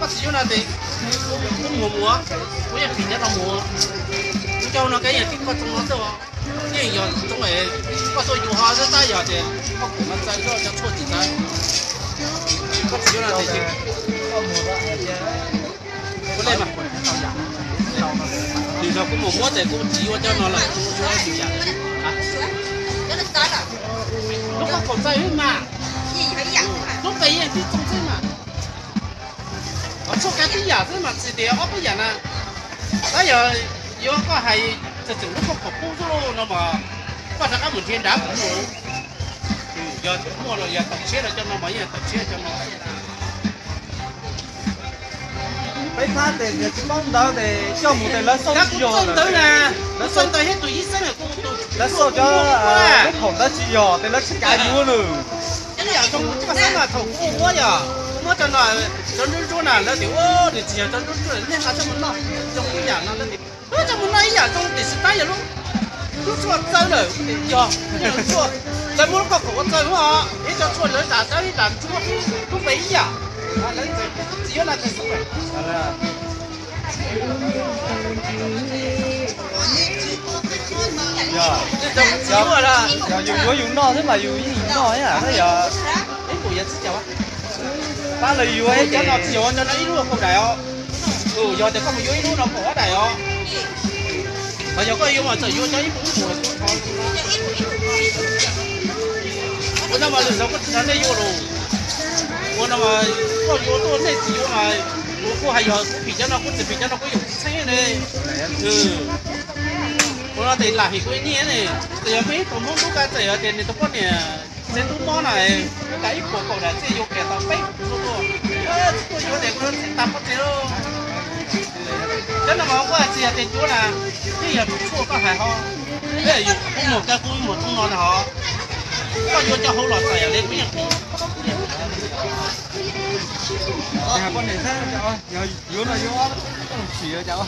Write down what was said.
Tsis yuav no ces kuv mus muag, kuv yeej phim cov no mus. Kuv cov no kab yeej tib koj txoos no xwb os. Yeej yog txoos es koj tuaj yus ho xwb tab yog tias koj kuj mas txawj zoj cov tshuaj tsis txawj. Koj tsis yuav no ces ua li mas. Nws nrog kuv mus muab ces kuv tsis yuav cov no lawm, kuv yuav tus yam. Lub koj kaum txawj xwb mas, lub npe yeej tib txoos xwb mas. Tshuaj kab tib yam xwb mas tsis tias ob peb yam na. Tab yog yuav koj hais txawm tseem lub koj kaum pub xwb no mas koj rov qab mus nrhiav nrad kuv mus. Yog muaj los yog tawm tshiab los cov no mas yeej tawm tshiab cov no. Peb thab tes niag tsis paub ntawv tes coj mus tes lawv xauj tsis yog ntawv na. Lawv xauj ntawv thiab tus ib xeeb, lawv xauj cov lub phaum ntawv tsis yog tes lawv tsis kav yuav nws. Ib yam zoo kuv coj xeeb mas thaum kuv ua muab yog kuv muab cov no, cov ntsuab ntsuab na lawv tias ua nws tsis yog cov ntsuab ntsuab nej xa coj mus noj zoo ib yam no. Coj mus noj ib yam zoo tiam sis tab yog lub, lub tshuaj txawv lawm yog, lawv muab lub koj kaum ua txawv os, ib cov tshuaj lawv zam dawb ib zam ntsuab, lub npe ib yam. Tsis yuav no tes xwb. Yog yus yuav yus noj xwb mas yus yeej noj ib yam, tab yog ib pum yog txij cov, tab lawv yuav cov no tsis yog cov no ib lub kaum daim os. Yog tias koj mus yuav ib lub no kaum ob daim os. Hos yog koj yuav mas txawm yuav cov ib pum ib pum los kuv thov. Ua no mas lwm zaus koj tsis nrog nej yuav los. Ua no mas koj yuav tuaj nej tsis yuav mas kuv kuj hais yog kuv phim cov no kuv tsis phim cov no kuv yuav txheeb ne. Ua no tes lam him kuv nyiaj ne. Txawm yog peb ib tug Hmoob ntub kab txawm yog tias nws tus poj niam txiv ntub mob na, ib kaum ib puas kaum daim txij yuav kiag tau peb puas tuaj tuaj. Tsis tuaj yuav tes kuv txheeb tag pob tsev lauj. Cov no mas kuv hais tsis yog tias cuav na, yeej yog tus tshuaj koj hais ho. Kuv mus kawg kuv mus thooj no na ho. Koj yuav cov hauv los txawm yog li kuv yeej. Poj niam, yog yuav no yuav, tsis yuav cas.